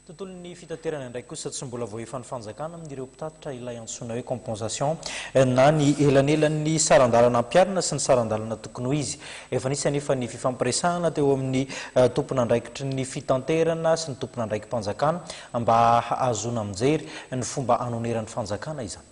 Tontolon'ny fitaterana indray kosa tsy mbola voaefan'ny fanjakana amin'ireo mpitatitra ilay antsoina hoe compensation na ny elanelan'ny saran-dalana ampiharina sy ny saran-dalana tokony ho izy. Efa nisy anefa ny fifampiresahana teo amin'ny tompon'andraikitry ny fitanterana sy ny tompon'andraiki-panjakana mba hahazoana mijery ny fomba hanoneran'ny fanjakana izany.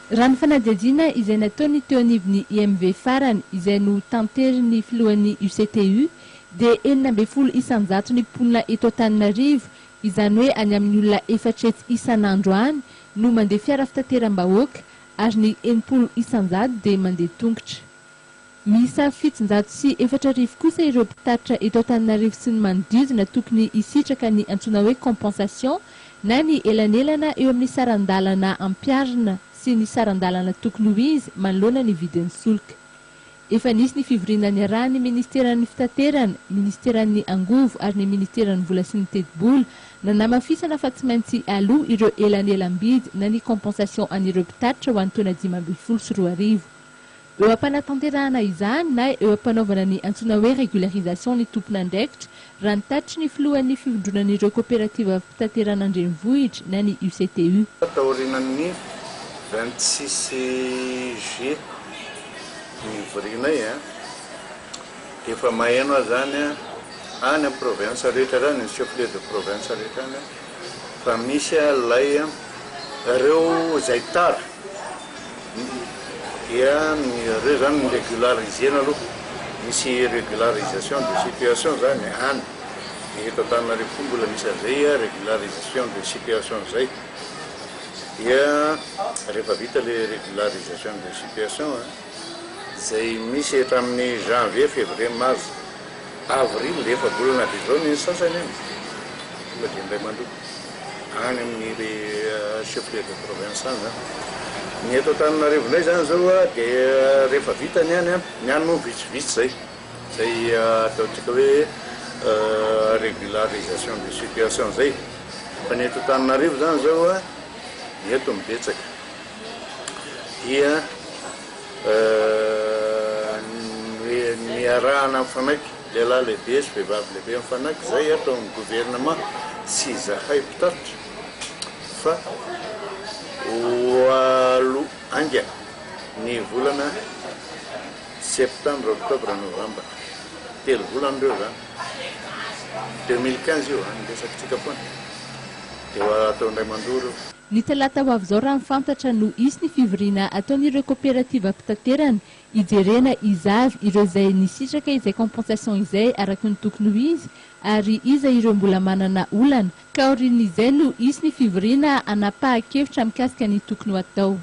Raha ny fanadihadiana izay nataon'ny teo anivon'ny IMV farany izay notanterin'ny filohan'ny UCTU dia 16 isan-jato ny mponina eto Antananarivo, izany hoe any amin'ny olona 400 isan'andro any no mandeha fiara fitateram-bahoaka ary ny 60 isan-jato dia mandeha tongotra. Miisa 4700 kosa ireo mpitatitra eto Antananarivo sy ny manodidina tokony hisitraka ny antsoina hoe compensation na ny elanelana eo amin'ny saran-dalana ampiharina sy ny saran-dalana tokony ho izy manoloana ny vidin'ny solika. Efa nisy ny fivoriana niarahan'ny ministeran'ny fitaterana, ministeran'ny angovo ary ny ministeran'ny vola sy ny tetibola nanamafisana fa tsy maintsy aloa ireo elanelam-bidy na ny compensation an'ireo mpitatitra ho an'ny taona 2015. Eo am-panatanterahana izany na eo am-panaovana ny antsoina hoe régularisation ny tompon'andraikitra, raha ny tatitry ny filohan'ny fivondronan'ireo koperativa fitaterana an-drenivohitra na ny UCTU. Taorianan'ny 26 juillet nivorianay dia efa maheno aho izany any amin'ny province rehetra any, ny chef lieu de province rehetra any fa misy ilay ireo izay tara dia ireo zany ny régulariser-na aloha, misy régularisation de situation zany any, ny eto Antananarivo koa mbola misy an'izay régularisation de situation zay, dia rehefa vita le régularisation de situation izay misy hatramin'ny janvier, février, mars, avril, efa-bolana be zao ny sasany any, tonga dia indray mandoa. Any amin'ny chef lieu de province any zany. Ny eto Antananarivo indray zany zao dia rehefa vita ny any, ny any moa vitsivitsy zay, zay ataontsika hoe régularisation de situation zay, fa ny eto Antananarivo zany zao ny eto no betsaka dia niarahana nifanaiky. Lehilahy lehibe sy vehivavy lehibe mifanaiky izay ato amin'ny gouvernement sy izahay mpitatitra fa ho aloha haingana ny volana septembre, octobre, novembre, telo volana ireo izany, 2015 io an, ny resakitsika foana dia ho atao indray mandoa ireo. Ny talata ho avy izao raha ny fantatra no hisy ny fivoriana ataon'ireo koperativa mpitaterana Hijerena iza avy ireo izay nisitraka izay compensation izay araka ny tokony ho izy ary iza ireo mbola manana olana, ka aorian'izay no hisy ny fivoriana hanapahan-kevitra mikasika ny tokony ho atao.